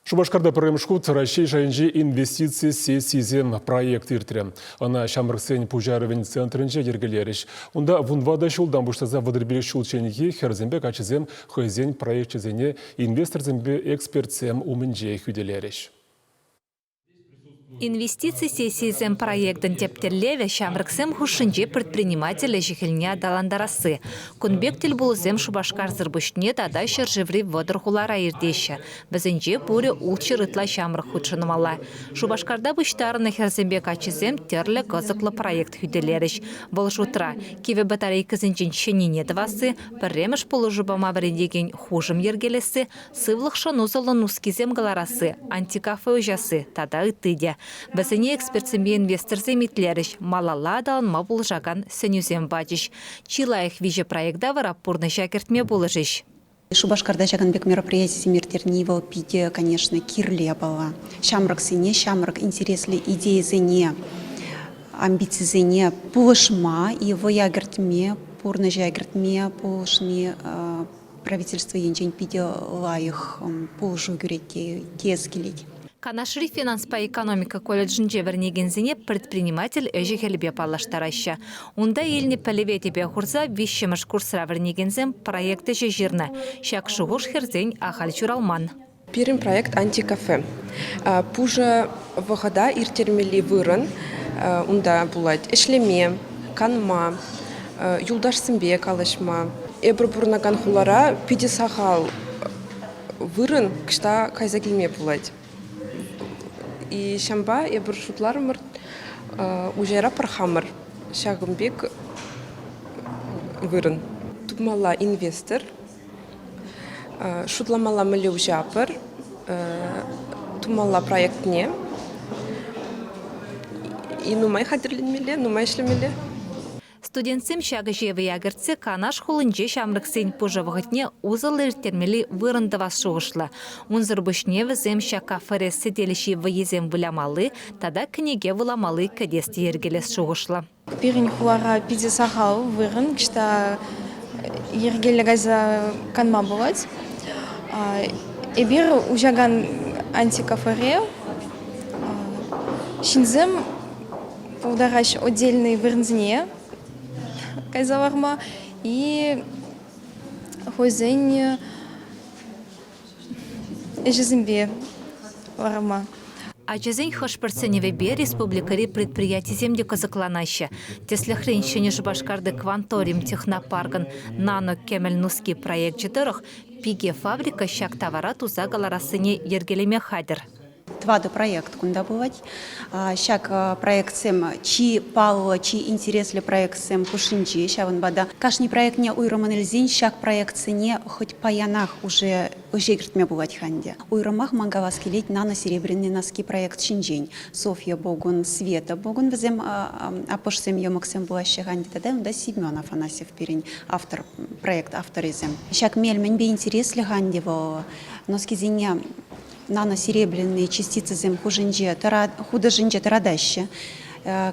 Шупашкарта пӗрремӗш хут Раҫҫей шайӗнчи инвестици сессийӗсем проект иртрӗ. Ӑна ҫамрӑксен пуҫарӑвӗн центрӗнче йӗркелерӗҫ. Унта вунватӑ ҫултан пуҫласа 35 ҫулчченхи хӗрсемпе каччӑсем хӑйсен проекчӗсене инвесторсемпе экспертсем умӗнче хӳтӗлерӗҫ. Инвестици сессийӗсем проектӑн тӗп тӗллевӗ ҫамрӑксем хушшинче предприниматель ӗҫӗ-хӗлне аталантарасси. Кун пек тӗлпулусем Шупашкарсӑр пуҫне тата ҫӗршыври 30 хулара иртеҫҫӗ. Вӗсенче пурӗ ултҫӗр ытла ҫамрӑк хутшӑнмалла. Шупашкарта пуҫтарӑннӑ хӗрсемпе каччӑсем тӗрлӗ кӑсӑклӑ проект хӳтӗлерӗҫ. Вӑл шутра кивӗ батарейкӑсенчен ҫӗннине тӑвасси, пӗрремӗш пулӑшу пама вӗрентекен хушӑм йӗркелесси, сывлӑхшӑн усӑллӑ нускисем кӑларасси, антикафе уҫасси тата ытти те. Вӗсене экспертсемпе инвесторсем итлерӗҫ, малалла аталанма пулӑшакан сӗнӳсем пачӗҫ. Чи лайӑх виҫӗ проекта вара пурнӑҫа кӗртме пулӑшӗҫ. Шупашкарта ҫакӑн пек мероприятисем ирттерни вӑл питӗ, конечно, кирлӗ япала. Ҫамрӑксене ҫамрӑк интереслӗ идейӑсене, амбицисене пулӑшма и вӑя кӗртме, пурнӑҫа кӗртме пулӑшни правительство енчен питӗ лайӑх пулӑшу кӳрет теес килет. Канашри финанспа экономика колледжӗнче вӗренекенсене предприниматель ӗҫӗ-хӗлӗпе паллаштараҫҫӗ. Унта илнӗ пӗлӗве тӗпе хурса виҫҫӗмӗш курсра вӗренекенсем проект ӗҫӗ ҫырнӑ. Ҫак шухӑш хӗрсен ахаль ҫуралман. Пирӗн проект «Антикафе». Пушӑ вӑхӑта ирттермелли вырӑн унта пулать ӗҫлеме, канма, юлташсемпе калаҫма. Эпир пурӑнакан хулара питӗ сахал вырӑн кӑҫта кайса килме пулать. И ҫавӑнпа эпир шутларӑмӑр, уҫайра пӑрхамӑр ҫакӑн пек вырӑн. Тупмалла инвестор, шутламалла мӗнле уҫапӑр, тумалла проектне и нумай хатӗрленмелле, нумай ӗҫлемелле. Студентсем ҫак ӗҫе вӑя кӗртсе Канаш хулинче ҫамрӑксен пушӑ вӑхӑтне усӑллӑ ирттермелли вырӑн тӑвас шухӑшлӑ. Унсӑр пуҫне вӗсем ҫак кафере сӗтел ҫи вӑййисем вылямалли тата кӗнеке вуламалли кӗтес те йӗркелес шухӑшлӑ. Пирӗн хулара питӗ сахал вырӑн, ӑҫта йӗркеллӗ кайса канма пулать. Эпир уҫакан антикафере ҫынсем пултараҫ отдельный вырӑнсене кайса ларма и хӑйсен ӗҫӗсемпе ларма. Ачасен хӑш-пӗр сӗнӗвӗпе республикӑри предприятисем те кӑсӑкланаҫҫӗ. Тӗслӗхрен, Ҫӗнӗ Шупашкарти Кванториум технопаркӑн нано-кӗмӗл нуски проекчӗ тӑрӑх Пике фабрика ҫак тавара туса кӑларассине йӗркелеме хатӗр. Тӑватӑ проект кунта пулать. Ҫак проектсем чи паллӑ, чи интереслӗ проектсем хушшинче. Ҫавӑнпа та кашни проектне уйрӑмӑн илсен ҫак проектсене хоть паянах уже ӗҫе кӗртме пулать-ха ӗнтӗ. Уйрӑмах ман калас килет нано-серебряные носки проект ҫинчен. Софья Богун, Света Богун вӗсем аппӑшсем, йӑмӑксем пулаҫҫӗ-ха ӗнтӗ. Тата унта Семен Афанасьев пирӗн автор, проект авторӗсем. Ҫак мел мӗнпе интереслӗ-ха ӗнтӗ вӑл? Носкисене наносеребряные частицӑсем хушӑнче хутӑшӗнче тӑратаҫҫӗ.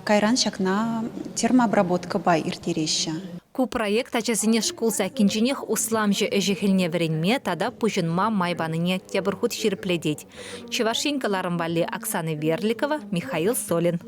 Кайран ҫакна термообработкӑпа ирттереҫҫӗ. Ку проект ачасене шкул саккинченех усламҫӑ ӗҫӗ-хӗлне вӗренме тата пуҫӑнма май панине тепӗр хут ҫирӗплетет. Чӑваш Ен кӑларӑм валли Оксана Верликова, Михаил Солин.